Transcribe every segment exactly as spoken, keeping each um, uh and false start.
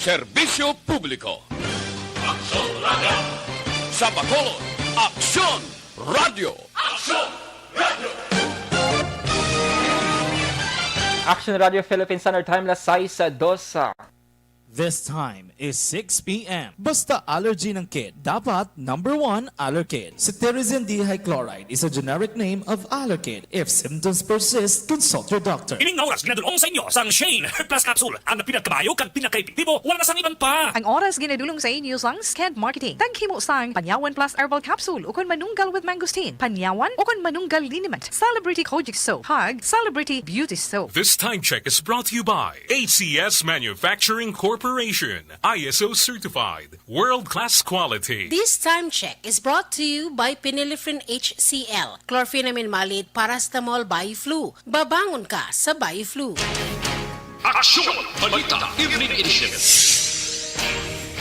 Serbisyo publiko. Aksyon Radio. Sa Bacolod, Aksyon Radio. Aksyon Radio. Action Radio Philippines Standard Time, las sais dos. This time is six p m. Basta allergy ng kid, dapat number one, Allerkid. Cetirizine dihydrochloride is a generic name of Allerkid. If symptoms persist, consult your doctor. Ining nga oras ginadul-ong sa inyo sang Shane Herb Plus Capsule, ang pinakamayo kag pinakaepektibo, wala na sang iban pa. Ang oras ginadul-ong sa inyo sang Sked Marketing. Taghimo sang Panyawan Plus Herbal Capsule ukon Manunggal with Mangosteen, Panyawan ukon Manunggal Liniment, Celebrity Kojic Soap, kag Celebrity Beauty Soap. This time check is brought to you by H C S Manufacturing Corporation, I S O certified, world-class quality. This time check is brought to you by Phenylephrine H C L, Chlorphenamine Maleate Paracetamol Biflu. Babangon ka sa Biflu. Aksyon! Balita Evening Edition.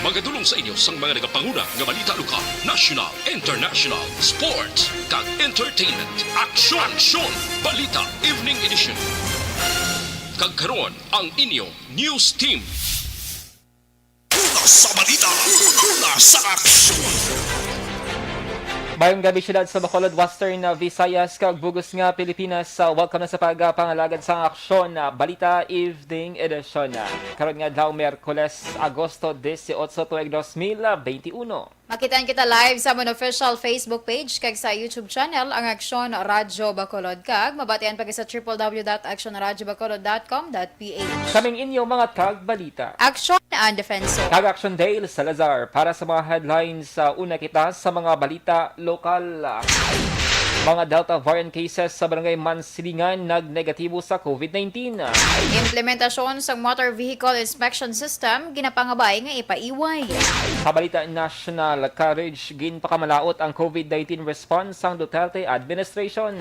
Magadul-ong sa inyo sang mga nagapanguna nga balita lokal, national, international, sports, kag entertainment. Aksyon! Aksyon! Balita Evening Edition. Kag karon, ang inyo news team. Una sa balita, una sa aksyon. Mayong gabi, siyudad sa Bacolod, Western, uh, Visayas, kag bug-os nga Pilipinas. Uh, welcome na sa pagpangalagad sa Aksyon, uh, Balita Evening Edition. Uh, karon nga adlaw, Miyerkules, Agosto dieciocho, tuig dos mil veintiuno. Makitaan kita live sa amon official Facebook page kag sa YouTube channel, ang Aksyon Radyo Bacolod, kag mabatian pa kita sa triple W dot action radyo bacolod dot com dot P H. Kaming inyo mga tagbalita. Aksyon Ann Defensor. Kag Aksyon Dale Salazar. Para sa mga headlines, sa una kita sa mga balita lokal. Mga Delta variant cases sa Barangay Mansilingan nag-negatibo sa COVID nineteen. Implementasyon sang Motor Vehicle Inspection System ginapangabay nga ipaiway. Sa balita nasyonal, courage, ginpakamalaut ang COVID nineteen response sang Duterte administration.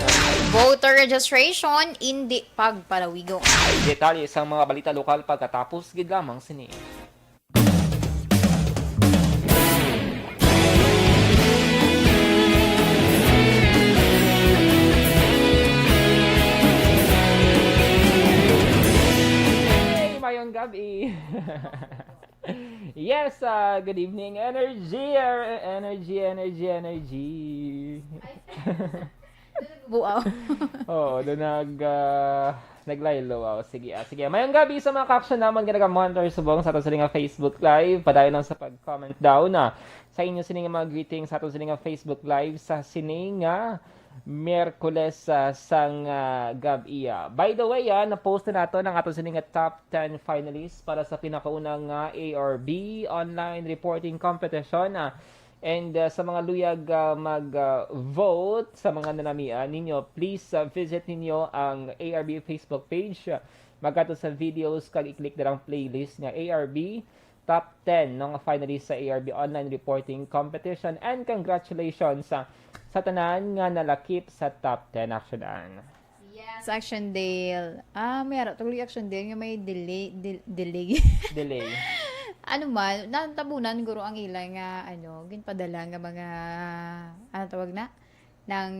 Voter registration, indi pagpalawigo. Detalye sang mga balita lokal pagkatapos gid lamang sini. Hey, mayong gabi. Yes, ah, good evening. Energy, er, energy, energy, energy. Buaw. Oo, doon nag, ah, naglaylo. Wow, sige, ah, sige. Mayong gabi sa mga ka-aksyon namon nga naga-monitor subong sa aton sini nga Facebook Live. Padayon lang sa pag-comment daw na sa inyo sini nga mga greetings sa aton sini nga Facebook Live sa sini nga Miyerkules, ah, sang, ah, gab-i, ah. By the way, ah, na-post na nato ang aton sini nga top ten finalists para sa pinakauna nga A R B online reporting competition, ah. And, ah, sa mga luyag, ah, mag, ah, vote sa mga nanamian ninyo, please, ah, visit ninyo ang A R B Facebook page. Ah, magkadto sa videos kag i-click na ang playlist nga A R B Top ten, no, nga finalist sa A R B Online Reporting Competition. And congratulations sa, sa tanan nga nalakip sa top ten, Action Ann. Yes, Action Dale. Ah, may ara tuloy Action Dale nga may delay, del-, delay. Delay. Ano man, natabunan guro ang ila nga, ano, ginpadala nga mga, ano tawag na? Ng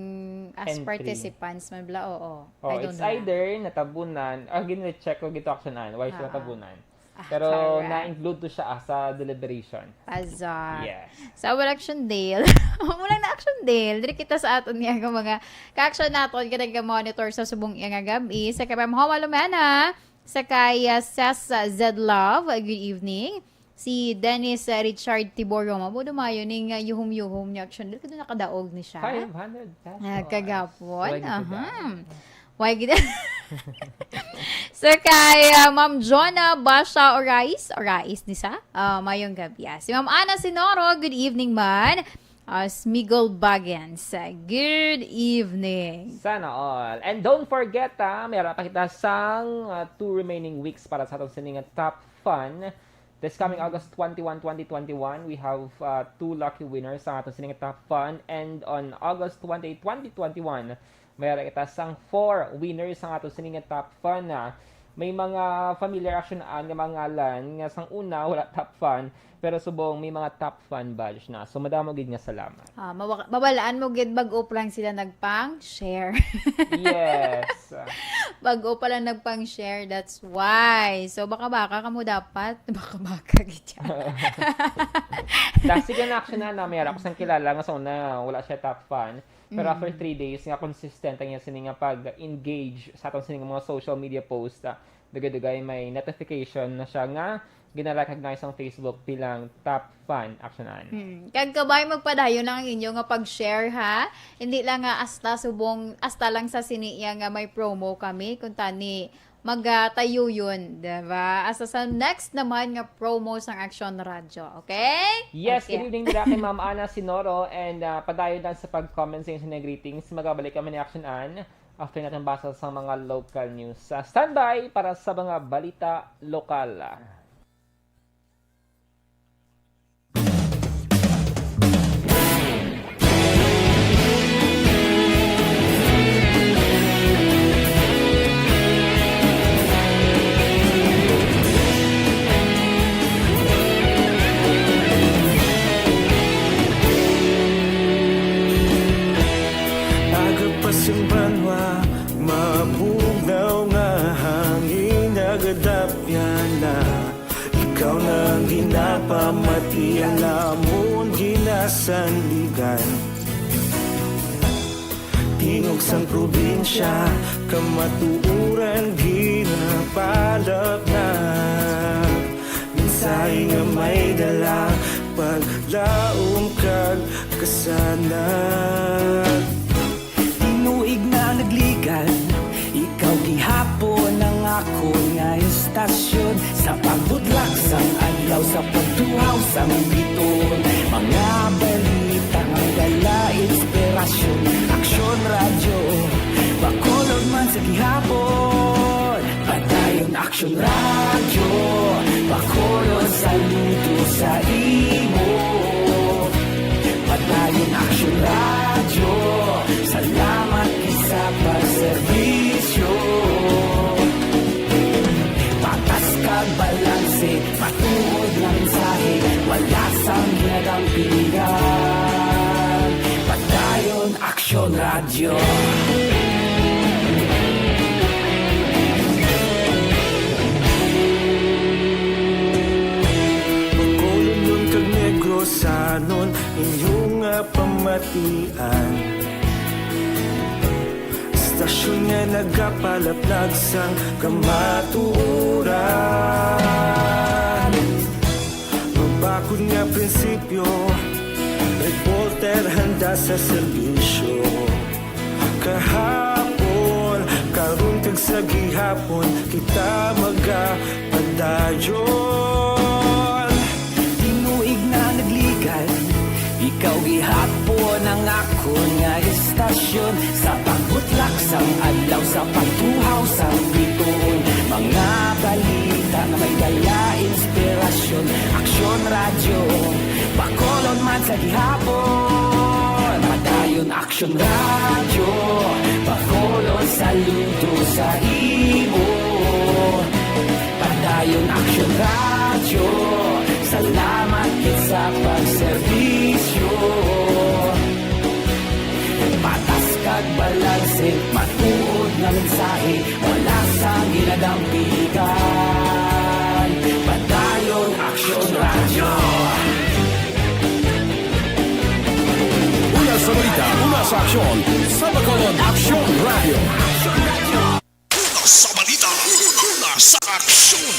as Entry. Participants man bala, oo. Oh, I don't it's know na. Either natabunan, ah, gin-check ko gito, Action Ann, why siya Ah, ah. Natabunan. Ah, pero correct. Na-include to siya, ah, sa deliberation. Paza. Yes. Sa our Action Dale. Mula na Action Dale. Diri kita sa aton nga mga ka-action naton, ka nag-monitor sa subong iya nga gab-i. Sa kay Ma'am Hoa Lumena, sa kay, ah, Ses, ah, Z Love, good evening. Si Dennis, ah, Richard Tiborio, mabudo mayo ning, ah, yuhom-yuhom ni Action Dale. Kado nakadaog ni siya. Five hundred pesos. Ah, kagapon. Why gid Aha. Why gid? So kay, ah, Ma'am Jonah Basha Orais, Orais ni sa? Ah, mayong gabi, ah. Si Ma'am Ana Sinoro, good evening man. Ah, Smigol Bagens, ah, good evening. Sana all. And don't forget, ah, may ara pa kita sang, ah, two remaining weeks para sa atong sining nga top fun. This coming August twenty-one, twenty twenty-one, we have, uh, two lucky winners sa aton sining top fun. And on August twenty, twenty twenty-one, may ara kita sang four winners sa aton sining top fun, ah. May mga familiar, Action Ann, nga mga ngalan nga sang una wala top fan, pero subong may mga top fan badge na. So, madamo gid nga salamat. Ah, mawa-, mawalaan mo gid, bag-o pa lang sila nagpang-share. Yes. Bag-o pa lang nagpang-share, that's why. So, baka-baka kamo dapat. Baka-baka gid yan. Dahil sige na, Action Ann, may ara ko sang kilala nga sa una, wala siya top fan. Pero after Mm. three days, nga consistent ang iya sini nga pag-engage sa aton sini nga mga social media post, ah, dugay-dugay may notification na siya nga gina-recognize ang Facebook bilang top fan, Action Ann. Hmm. Kag kabay magpadayon lang ang inyo nga pag-share, ha? Hindi lang nga asta subong, asta lang sa sini iya nga may promo kami, kuntani magatayo yun, diba? Asta sa next naman nga promo sang Action Radyo, okay? Yes, Okay. good evening nila kay Ma'am Ana Sinoro, and, ah, padayon lang sa pag-comment sa inyo sa greetings. Magabalik kami ni Action Ann after natin basa sa mga local news. Ah, standby para sa mga balita lokal. Aga pa sing banwa, mabugnaw nga hangin nagadapyan na. Ikaw na ang ginapamati, ang amon ginasandigan. Tingog sang probinsya, kamatuoran ginapalapnag. Mensahe nga may dala, paglaom kag kasanag. Tinuig na nagligan, ikaw gihapon ang akon nga istasyon. Sa pagbudlak sang adlaw, sa pagtuhaw sang biton, mga balita nga dala inspirasyon. Aksyon Radyo, Bacolod man sa gihapon. Padayon Aksyon Radyo, Bacolod, saludo sa imo. Padayon Aksyon Radyo, salamat gid sa pagserbisyo. Patas kag balanse, matuod nga mensahe, wala sang ginadampigan. Padayon Aksyon Radyo. Bacolodnon kag Negrosanon, inyo nga pamatian. Istasyon nga nagapalaplag sang kamatuoran. Mabakod nga prinsipyo, reporter handa sa serbisyo. Kahapon, karon kag sa gihapon, kita magapadayon. Tinuig na nagligan, ikaw gihapon ang akon nga istasyon. Sa pagbutlak sang adlaw, sa pagtuhaw sang bituon, mga balita nga may dala inspirasyon. Aksyon Radyo, Bacolod man sa gihapon. Padayon Aksyon Radyo, Bacolod, saludo sa imo. Padayon Aksyon Radyo, salamat gid sa pagserbisyo. Patas kag balanse, matuod nga mensahe, wala sang ginadampigan. Padayon Aksyon Radyo. Una sa balita, una sa aksyon, sa Bacolod, Aksyon Radyo. Una sa balita, una sa aksyon.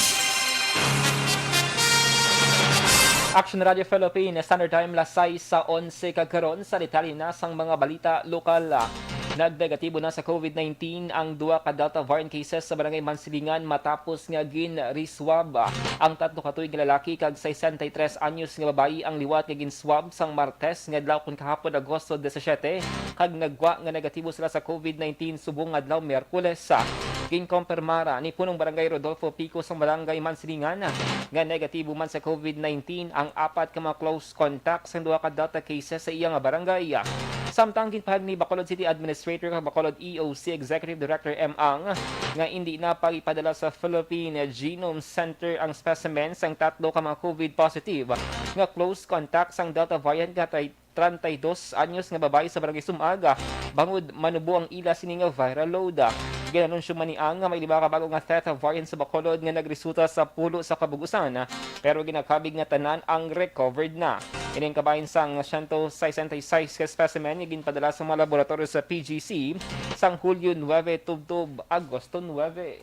Action Radio Philippines, Standard Time, las sais sa onse kag karon sa detalye na sang mga balita lokal. Nagnegatibo na sa COVID nineteen ang duha ka Delta variant cases sa Barangay Mansilingan matapos nga gin-reswab ang tatlo ka tuig nga lalaki kag sesenta y tres anyos nga babayi ang liwat nga gin-swab sang Martes nga adlaw, kon kahapon, Agosto disisiete, kag nagwa nga negatibo sila sa COVID nineteen subong adlaw Miyerkules. Ginkompirmara ni Punong Barangay Rodolfo Pico sang Barangay Mansilingan nga negatibo man sa COVID nineteen ang apat ka mga close contact sang duha ka Delta cases sa iya nga barangay. Samtang ginpahayag ni Bacolod City Administrator kag Bacolod E O C Executive Director M. Ang nga indi na pagipadala sa Philippine Genome Center ang specimen sang tatlo ka mga COVID positive nga close contact sang Delta variant nga tay treinta y dos anyos nga babayi sa Barangay Sumaga, bangod manubo ang ila sini nga viral load. Ginanunsyo man ni Ang nga may lima ka bago nga Theta variant sa Bacolod nga nagresulta sa pulo sa kabug-usan, pero ginakabig nga tanan ang recovered na. Ining kabahin sang siyento sesenta y seis ka specimen nga ginpadala sa mga laboratorio sa P G C sang Hulyo nuebe tubtob Agosto nuebe.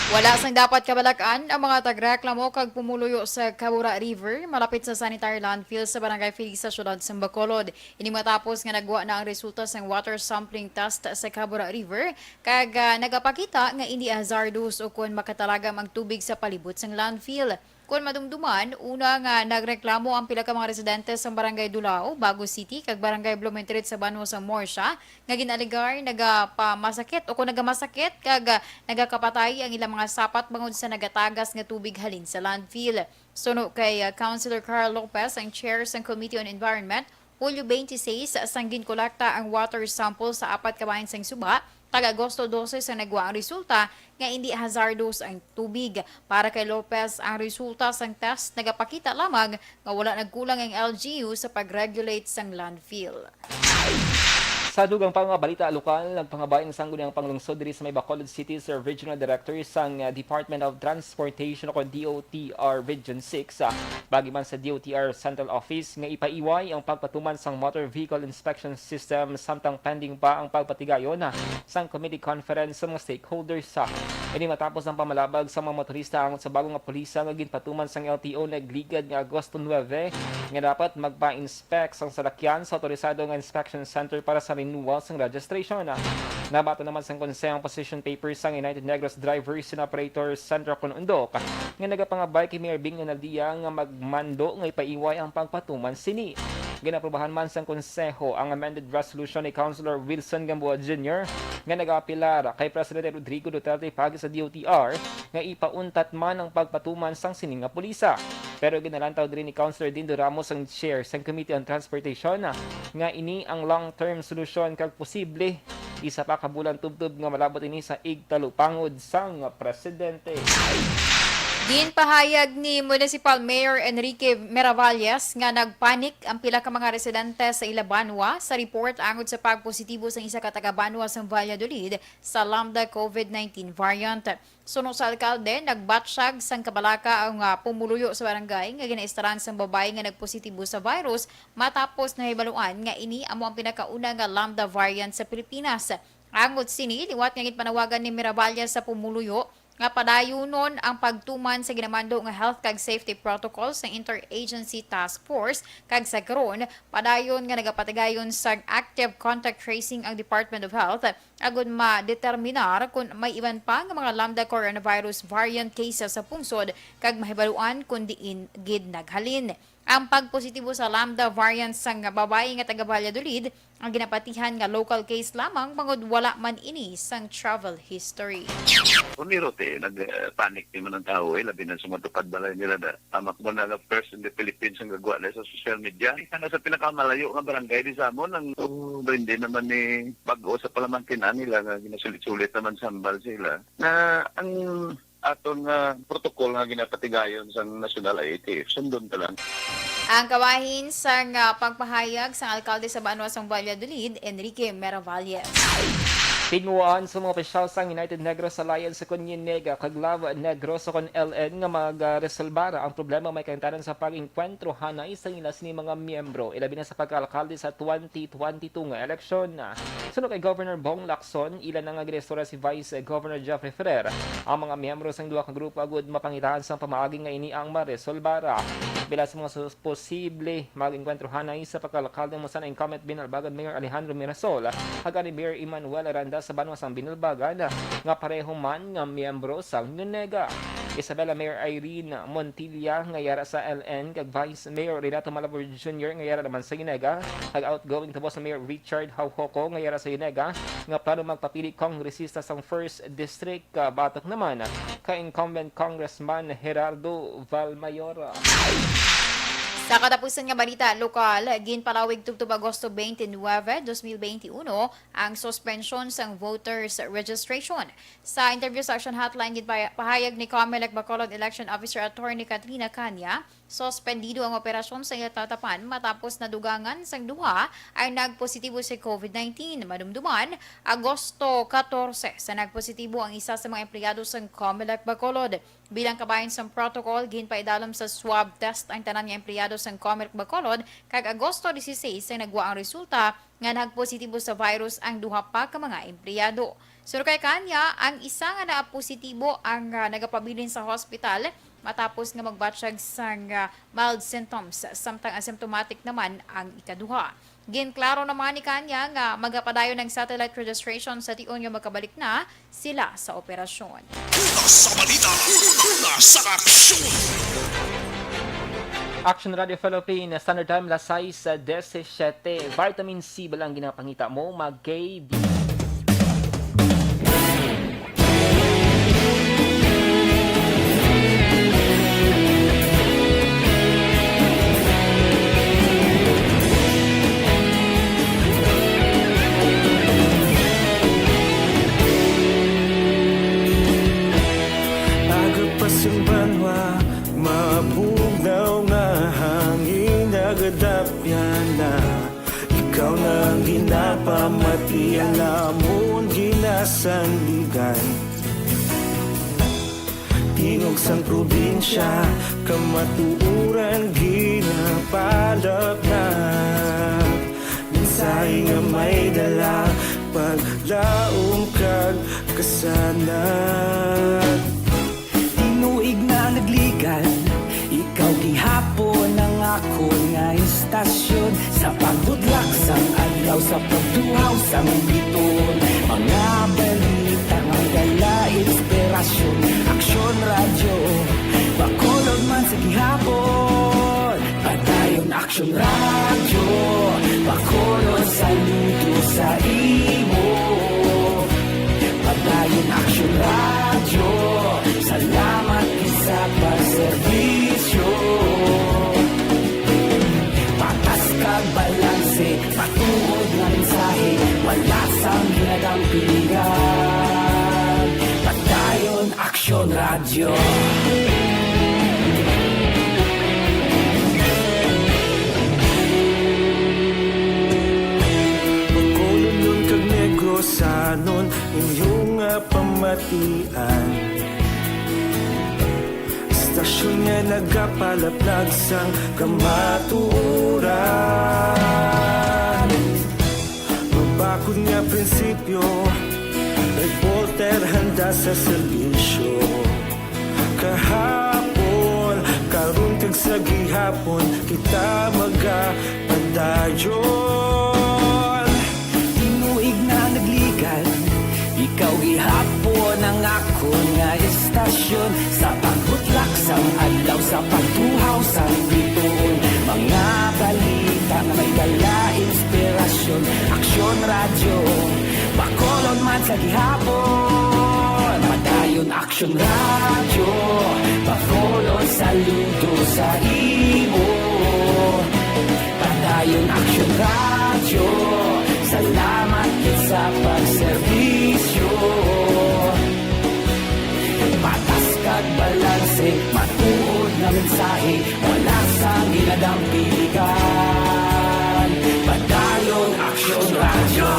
Wala sang dapat kabalak-an ang mga tagreklamo kag pumuluyo sa Cabura River malapit sa sanitary landfill sa Barangay Felix sa siyudad sang Bacolod. Ini matapos nga nagwa na ang resulta sang water sampling test sa Cabura River kag, ah, nagapakita nga indi hazardous ukon makatalagam ang tubig sa palibot sang landfill. Kon madumduman, una nga nagreklamo ang pila ka mga residente sa Barangay Dulao, Bago City, kag Barangay Blumentritt sa banwa sa Murcia, nga gin-alegar nagapamasakit o kon nagamasakit kag, ah, nagakapatay ang ilang mga sapat bangod sa nagatagas nga tubig halin sa landfill. Suno kay, ah, Councilor Carl Lopez, ang chair sang Committee on Environment, Hulyo twenty-six sang ginkolekta ang water sample sa apat ka bahin sang suba, kag Agosto dose sa nagwa ang resulta nga indi hazardous ang tubig. Para kay Lopez, ang resulta sang test nagapakita lamang nga wala nagkulang ang L G U sa pag-regulate sang landfill. Sa dugang pa nga balita lokal, nagpangabayan sang Sangguniang Panglungsod diri sa may Bacolod City, Sir Regional Director sang, uh, Department of Transportation o D O T R Region six, uh, bagi man sa D O T R Central Office nga ipaiway ang pagpatuman sang Motor Vehicle Inspection System samtang pending pa ang pagpatigayon, uh, sang committee conference sa mga stakeholders, uh. Ini matapos ang pamalabag sa mga motorista angot sa bago nga pulisa nga ginpatuman sang L T O nagligad nga Agosto nuebe nga dapat magpa-inspect sang salakyan sa autorisado nga inspection center para sa renewal sang registration. Nabaton naman sang Konseho ang position paper sang United Negros Drivers and Operators Central kon UNDOC nga nagapangabay kay Mayor Bing Leonardia nga magmando nga ipaiway ang pagpatuman sini. Ginaprobahan man sang Konseho ang amended resolution ni Councilor Wilson Gamboa Junior nga nagaapelar kay Presidente Rodrigo Duterte paagi sa D O T R nga ipauntat man ang pagpatuman sang sini nga pulisa. Pero ginalantaw diri ni Councilor Dindo Ramos, ang chair sang Committee on Transportation, nga ini ang long-term solusyon kag posible isa pa ka bulan tubtob nga malabot ini sa igtalupangod sang presidente. Ginpahayag ni Municipal Mayor Enrique Miravalles nga nagpanik ang pila ka mga residente sa ila banwa sa report angot sa pagpositibo sang isa ka taga-banwa sang Valladolid sa Lambda COVID nineteen variant. Suno sa alkalde, nagbatsyag sang kabalaka ang, ah, pumuluyo sa barangay nga ginaistoryahan sang babayi nga nagpositibo sa virus matapos nahibaluan nga ini amo ang pinakauna nga Lambda variant sa Pilipinas. Angot sini, liwat nga ginpanawagan ni Miravalle sa pumuluyo nga padayunon ang pagtuman sa ginamando nga health kag safety protocols sa Interagency Task Force, kag sa karon, padayon nga nagapatigayon sa active contact tracing ang Department of Health agud madeterminar kon may iban pa nga mga Lambda coronavirus variant cases sa pungsod kag mahibaluan kon diin gid naghalin. Ang pagpositibo sa Lambda variant sang babayi nga taga Valladolid ang ginapatihan nga local case lamang, bangod wala man ini sang travel history. Kung niro ti, nag-panic naman ang tao, eh, labi na sa mga tupad balay nila da. Amak mo na nga first in the Philippines ang gagwa na sa social media. Isa na sa pinakamalayo nga barangay di sa amon, ang, oh, hindi naman ni bag-o sa palamangkin nila nga ginasulit-sulit naman sambal sila. Na ang aton nga protocol nga ginapatigayon sang National I A T F, sundon ta lang. Ang kabahin sang, ah, pagpahayag sang alkalde sa banwa sang Valladolid, Enrique Miravalles. Tinguhaan sa mga opisyal sang United Negros Alliance sa Cunyenega kag Love Negros sa Con L N nga magaresolbara ang problema may kaintanan sa pag-engkwentro hanay sa ila sini mga miyembro, ilabi na sa pagkaalkalde sa twenty twenty-two nga eleksyon. Suno kay Governor Bong Lacson, ila na nga ginistorya si Vice Governor Jeffrey Ferrer ang mga miyembro sang duha ka grupo agud mapangitaan sang pamaagi nga ini ang maresolbara. Pila sa mga sus-, posible mag-engkwentro hanay sa pagkaalkalde mo sa incumbent Binalbagan Mayor Alejandro Mirasol, kag ni Mayor Emmanuel Aranda sa banwa sang Binalbagan, nga pareho man nga miyembro sang Cunyenega. Isabela Mayor Irene Montilla nga yara sa L N, kag Vice Mayor Renato Malabor Junior nga yara naman sa Cunyenega, kag outgoing Tabosa Mayor Richard Haujoco nga yara sa Cunyenega, nga plano magpapili kongresista sang First District, ah, batok naman kay incumbent Congressman Gerardo Valmayor. Sa katapusan nga balita lokal, ginpalawig tubtob Agosto twenty-nine, twenty twenty-one ang suspensyon sang voters registration. Sa interview sa Action Hotline, ginpahayag ni Comelec Bacolod Election Officer Attorney Katrina Canya, suspendido ang operasyon sa ila tatapan matapos nadugangan sang duha ang nagpositibo sa COVID nineteen. Madumduman, Agosto catorce, sa nagpositibo ang isa sa mga empleyado sang Comelec Bacolod. Bilang kabahin sang protocol, ginpaidalom sa swab test ang tanan nga empleyado sang Comelec Bacolod, kag Agosto dieciséis ang nagwa ang resulta nga nagpositibo sa virus ang duha pa ka mga empleyado. Suno kay Canya, ang isa nga naapositibo ang, ah, nagapabilin sa hospital matapos nga magbatyag sang, ah, mild symptoms, samtang asymptomatic naman ang ikaduha. Ginklaro naman ni Canya nga magapadayon ang satellite registration sa tion nga makabalik na sila sa operasyon. Una sa balita, una sa aksyon. Action Radio Philippines, Standard Time, alas sais disisyete. Vitamin C ba lang ginapangita mo, mag-K B. Aga pa sing banwa, mabugnaw nga hangin nagadapyan na. Ikaw na ang ginapamati, ang amon ginasandigan. Tingog sang probinsya, kamatuoran ginapalapnag. Mensahe nga may dala, paglaom kag kasanag. Tinuig na nagligad, ikaw gihapon ang akon nga istasyon. Sa pagbudlak sang adlaw, sa pagduhaw sang biton, mga balita nga dala inspirasyon. Aksyon Radyo, Bacolod man sa gihapon. Padayon Aksyon Radyo, Bacolod, saludo sa imo. Padayon Aksyon Radyo, salamat gid sa pagserbisyo. Patas kag balanse, matuod nga mensahe, wala sang ginadampigan. Padayon Aksyon Radyo. Bacolod kag Negrosanon, inyo nga pamatian. Istasyon nga nagapalaplag sang kamatuoran. Mabakod nga prinsipyo, reporter handa sa serbisyo. Kahapon, karon kag sa gihapon, kita magapadayon. Tinuig na nagligad, ikaw gihapon ang akon nga istasyon. Sa pagbutlak sang adlaw, sa pagtuhaw sang bituon, mga balita nga may dala inspirasyon. Aksyon Radyo, Bacolod man sa gihapon. Padayon Aksyon Radyo, Bacolod, saludo sa imo. Padayon Aksyon Radyo, salamat gid sa pagserbisyo. Patas kag balanse, matuod nga mensahe, wala sang ginadampigan. Padayon Aksyon Radyo.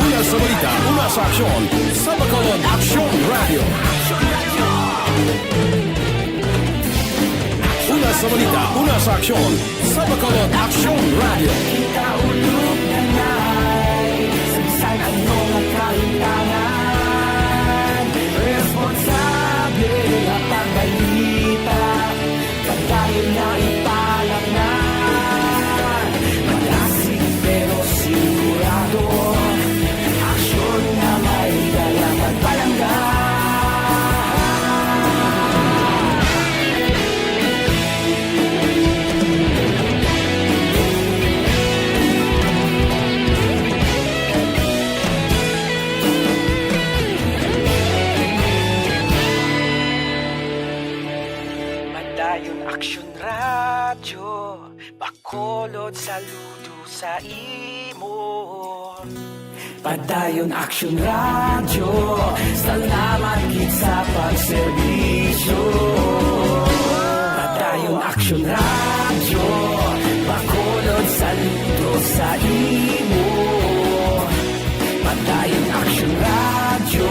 Una sa balita, una sa aksyon, sa Bacolod Aksyon Radyo. Una sa balita, una sa aksyon, sa Bacolod Aksyon Radyo. Kita ulog na nai, sa bisan ano nga kahitangan, responsable nga pagbalita. Padayon na ipalaknad, malasig pero sigurado. Aksyon nga may dala pagpalangga. Aksyon Radyo, Bacolod, saludo sa imo. Padayon Aksyon Radyo, salamat gid sa pagserbisyo. Padayon Aksyon Radyo, Bacolod, saludo sa imo. Padayon Aksyon Radyo,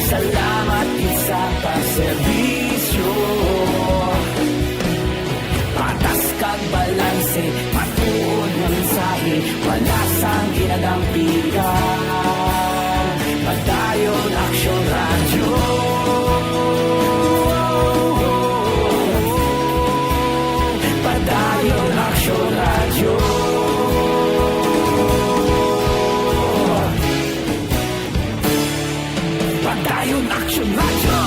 salamat gid sa pagserbisyo. Patas kag balanse, matuod nga mensahe, wala sang ginadampigan. Padayon Aksyon Radyo. Padayon Aksyon Radyo. Padayon Aksyon Radyo.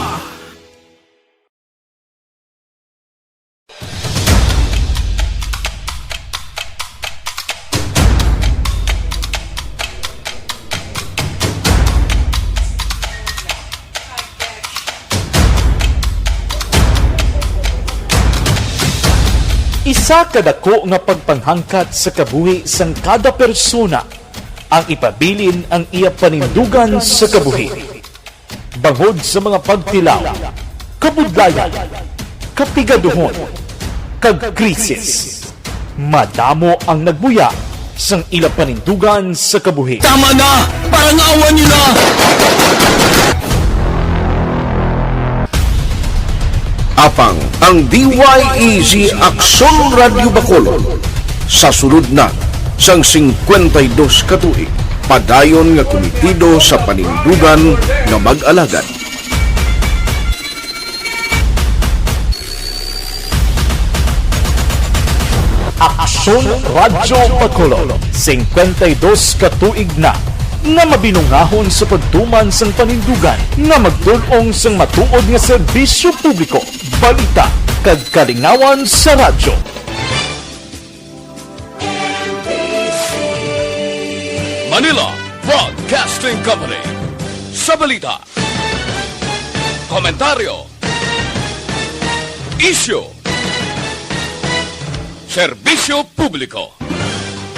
Isa ka dako nga pagpanghangkat sa kabuhi sang kada persona ang ipabilin ang iya panindugan sa kabuhi. Bangod sa mga pagtilaw, kabudlayan, kapigaduhon, kag krisis, madamo ang nagbuya sang ila panindugan sa kabuhi. Tama na! Parangawan nila! Apang ang D Y E G Aksyon Radyo Bacolod sa sulod na sang singkwenta y dos ka tuig, padayon nga kumitido sa panindugan nga mag-alagad. Aksyon Radyo Bacolod, singkwenta y dos ka tuig na nga mabinungahon sa pagtuman sang panindugan nga magtul-ong sang matuod nga serbisyo publiko, balita, kag kalingawan sa radyo. Manila Broadcasting Company. Sa balita, komentaryo, isyu, serbisyo publiko.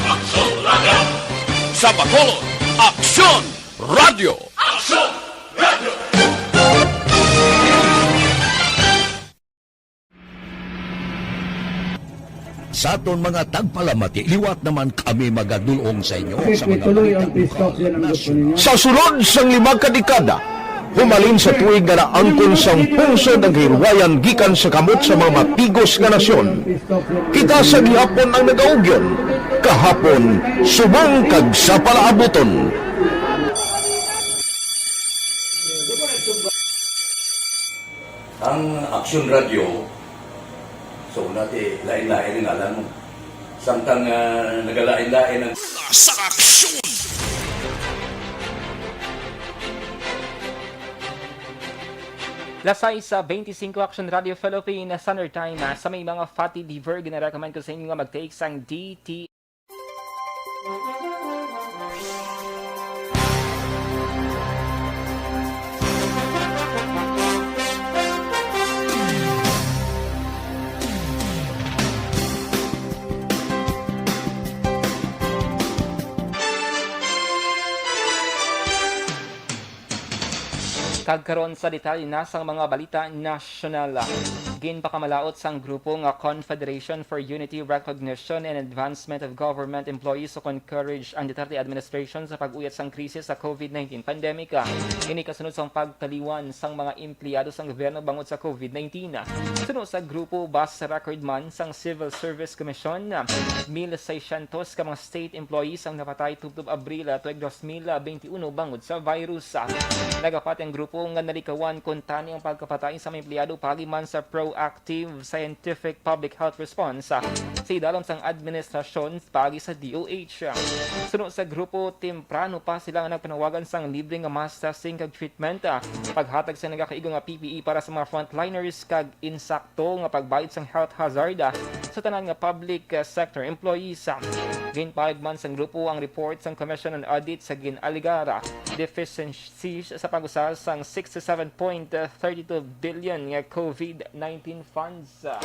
Aksyon Radyo. Sa Bacolod, Aksyon Radyo. Aksyon Radyo. Sa aton mga tagpalamati, liwat naman kami magadul-ong sa inyo sa mga balita lokal, nasyonal. Sa sulod sang lima ka dekada, humalin sa tuig nga naangkon sang pungsod ang kahilwayan gikan sa kamot sa mga matigos nga nasyon, kita sa gihapon ang nagaugyon, kahapon subong kag sa palaabuton. Ang Aksyon Radyo, so, nati, lain-lain ang ngalan mo. Samtang, ah, nagalain-lain ang sa aksyon. Las sais sa veinticinco, Aksyon Radyo Philippines Standard Time, ah, sa may mga Fatty Liver, gina-recommend ko sa inyo nga mag-take sang D T Kag karon sa detalye na sang mga balita nasyonal. Ginpakamalaut sang grupo nga Confederation for Unity, Recognition, and Advancement of Government Employees o CONCURAGE ang Duterte administration sa pag-uyat sang krisis sa COVID nineteen pandemic. Ini kasunod sang pagtaliwan sang mga empleyado sang gobyerno bangod sa COVID nineteen. Suno sa grupo, base sa record man sang Civil Service Commission, mil seiscientos ka mga state employees ang napatay tubtob Abril, ah, tuig dos mil benti uno bangod sa virus. Nagapati ang grupo nga nalikawan kuntani ang pagkapatay sa mga empleyado paagi man sa proactive scientific public health response, ah, sa idalom sang administrasyon paagi sa D O H. Suno sa grupo, temprano pa sila nga nagpanawagan sang libre nga mass testing kag treatment, ah, paghatag sa nagakaigo nga P P E para sa mga frontliners kag insakto nga pagbayad sang health hazard, ah, sa tanan nga public, ah, sector employees. Ah, ginpahayag man sang grupo ang report sang Commission on Audit sa gin-alegar, ah, deficiencies sa pag-usar sang sixty-seven point thirty-two billion nga COVID nineteen funds. Ah,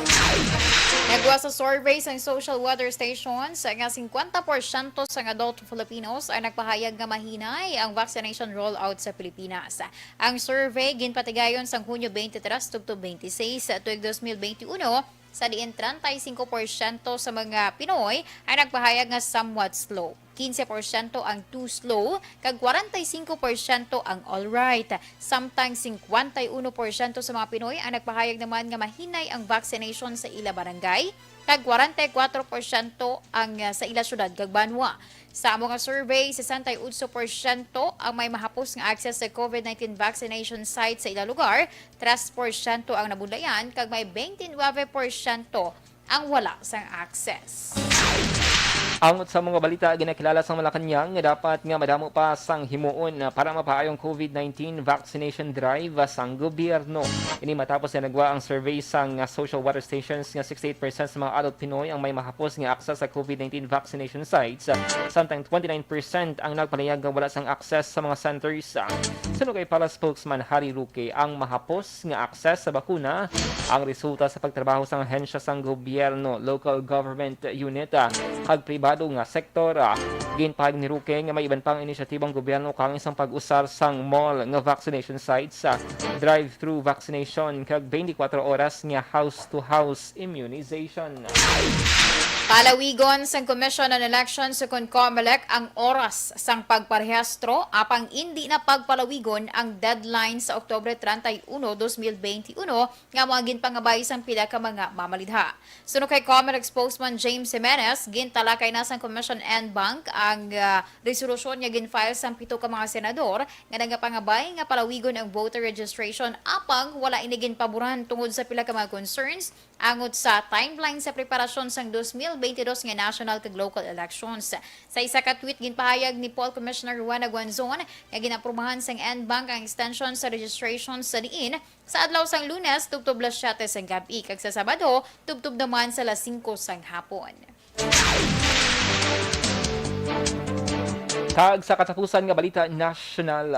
Nagwa sa survey sang Social Weather Stations nga singkwenta porsyento sang adult Filipinos ang nagpahayag nga mahinay ang vaccination rollout sa Pilipinas. Ang survey ginpatigayon sang Hunyo twenty-three tubtob twenty-six tuig dos mil twenty-uno, sa diin treinta y cinco porsyento sa mga Pinoy ang nagpahayag nga somewhat slow, quince porsyento ang too slow, kag kwarenta y cinco porsyento ang alright. Samtang singkwenta y uno porsyento sa mga Pinoy ang nagpahayag naman nga mahinay ang vaccination sa ila barangay, kag kwarenta y kuwatro porsyento ang, ah, sa ila syudad kag banwa. Sa amo nga survey, sesenta y otso porsyento ang may mahapos nga access sa COVID nineteen vaccination site sa ila lugar, tres porsyento ang nabudlayan, kag may twenty-nine porsyento ang wala sang access. Angot sa mga balita, ginakilala sang Malacañang nga dapat nga madamo pa sang himuon, ah, para mapaayong COVID nineteen vaccination drive, ah, sang gobyerno. Ini matapos nga nagwa ang survey sang, ah, social water stations nga sixty-eight percent sa mga adult Pinoy ang may mahapos nga access sa COVID nineteen vaccination sites, ah, samtang twenty-nine percent ang nagpahayag nga wala sang access sa mga centers. Ah, suno kay Palace spokesman Harry Roque, ang mahapos nga access sa bakuna ang resulta sa pagtrabaho sang ahensya sang gobyerno, local government unit, ah, kag pribado nga sektor. Ah, ginpahayag ni Roque nga may iban pang inisyatiba ang gobyerno kaangay sang pag-usar sang mall nga vaccination sites, ah, drive-through vaccination, kag twenty-four oras nga house-to-house immunization. Palawigon sang Commission on Elections ukon COMELEC ang oras sang pagparehistro, apang indi na pagpalawigon ang deadline sa Oktubre treinta y uno, dos mil benti uno, nga mga ginpangabay sang pila ka mga mamalidha. Suno kay COMELEC spokesman James Jimenez, gintalakay na sang Commission en banc ang, ah, resolusyon nga gin-file sang pito ka mga senador nga nagapangabay nga palawigon ang voter registration, apang wala ini ginpaboran tungod sa pila ka mga concerns angot sa timeline sa preparasyon sang dos mil benti dos nga national kag local elections. Sa isa ka tweet, ginpahayag ni Paul Commissioner Juana Guanzon nga ginaprubahan sang en banc ang extension sa registration sa diin sa adlaw sang Lunes tubtob las siyete sang gab-i, kag sa Sabado tubtob naman sa las singko sang hapon. Kag sa katapusan nga balita nasyonal,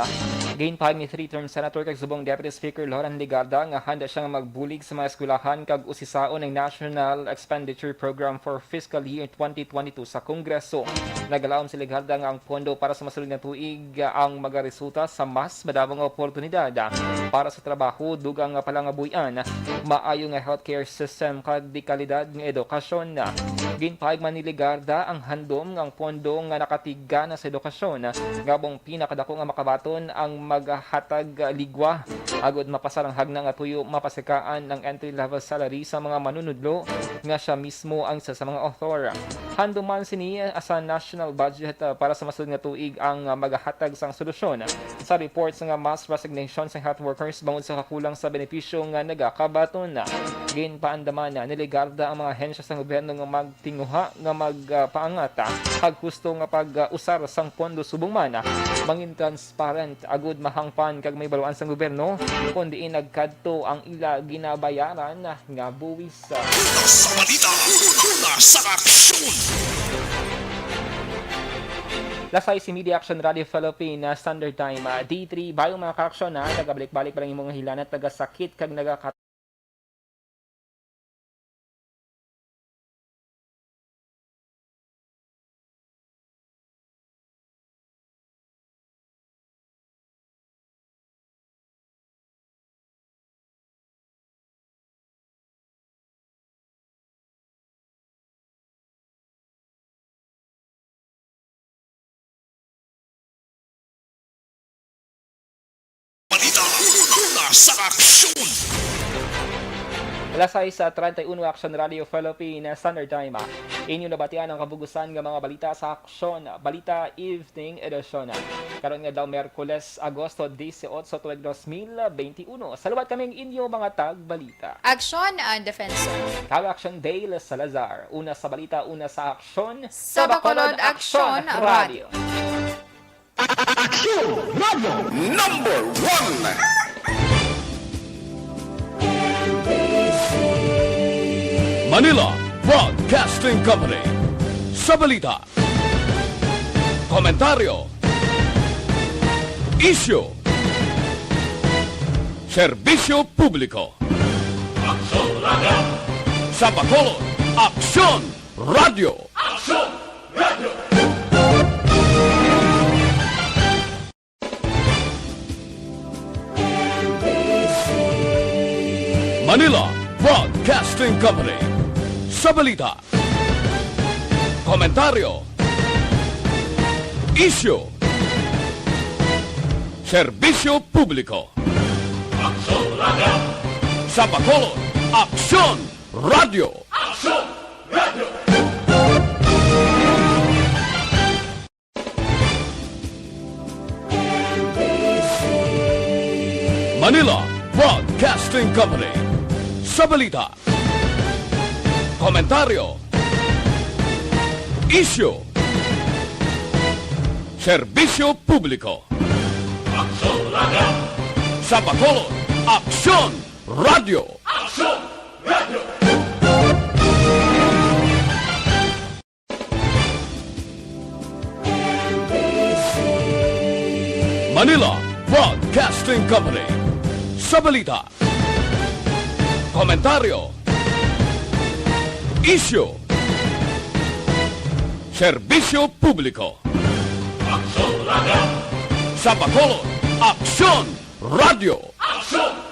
ginpahayag ni three-term Senator kag subong Deputy Speaker Loren Legarda nga handa siya nga magbulig sa mga eskwelahan kag usisaon ang National Expenditure Program for fiscal year twenty twenty-two sa Kongreso. Nagalaom si Legarda nga ang pondo para sa masulod nga tuig ang magaresulta sa mas madamo nga oportunidad para sa trabaho, dugang nga palangabuy-an, maayo nga healthcare system, kag dekalidad nga edukasyon. Ginpahayag man ni Legarda ang handom nga ang pondo nga nakatigana sa edukasyon nga bang pinakadako nga makabaton ang maghatag ligwa agud mapasar ang hagna nga tuyo mapasikaan ang entry-level salary sa mga manunudlo nga siya mismo ang isa sa mga author. Handom man sini sa national budget, ah, para sa masulod nga tuig ang, ah, magahatag sang solusyon sa reports nga mass resignation sa health workers bangod sa kakulang sa benepisyo nga nagakabaton. Ginpaandaman ni Legarda ang mga ahensya sa gobyerno nga magtinguha nga magpaangat, ah, kag husto nga pag-usar sang pondo subong man, ah, mangin transparent agud mahangpan kag mahibaluan sang gobyerno kon diin nagkadto ang ila ginabayaran nga buwis. Una sa balita, una sa aksyon. Lasay si Media Action Radio Philippine, ah, Standard Time, ah, D three, bayong mga kaaksyon, ah, nagabalik-balik pa lang imong hilanat, nagasakit kag nagaka- Balita, una sa aksyon. Alas sais treinta y uno, Action Radio Philippine Standard Time. Inyo nabatian ang kabugusan nga mga balita sa Aksyon Balita Evening Edition. Karon nga daw, Miyerkules, Agosto dieciocho, tuig dos mil veintiuno. Salubat kami ang inyo mga tagbalita. Aksyon and Defensor. Kag Aksyon Dale Salazar. Una sa balita, una sa aksyon. Sa Bacolod, Aksyon Radio. Aksyon Radio Number One. Manila, Broadcasting Company. Sa balita, komentaryo, isyu, serbisyo publiko. Aksyon Radio. Sa Bacolod, Aksyon Radio. Aksyon Radio. Manila Broadcasting Company. Sa balita, komentaryo, isyu, serbisyo publiko. Aksyon Radio. Sa Bacolod, Aksyon Radio. Aksyon Radio. Manila Broadcasting Company. Sa balita, komentaryo, isyu, serbisyo publiko. Aksyon Radio. Sa Bacolod, Aksyon Radio. Aksyon Radio. Manila Broadcasting Company. Sa balita, komentaryo, isyu, serbisyo publiko. Aksyon Radio. Sa Bacolod, Aksyon Radio. Aksyon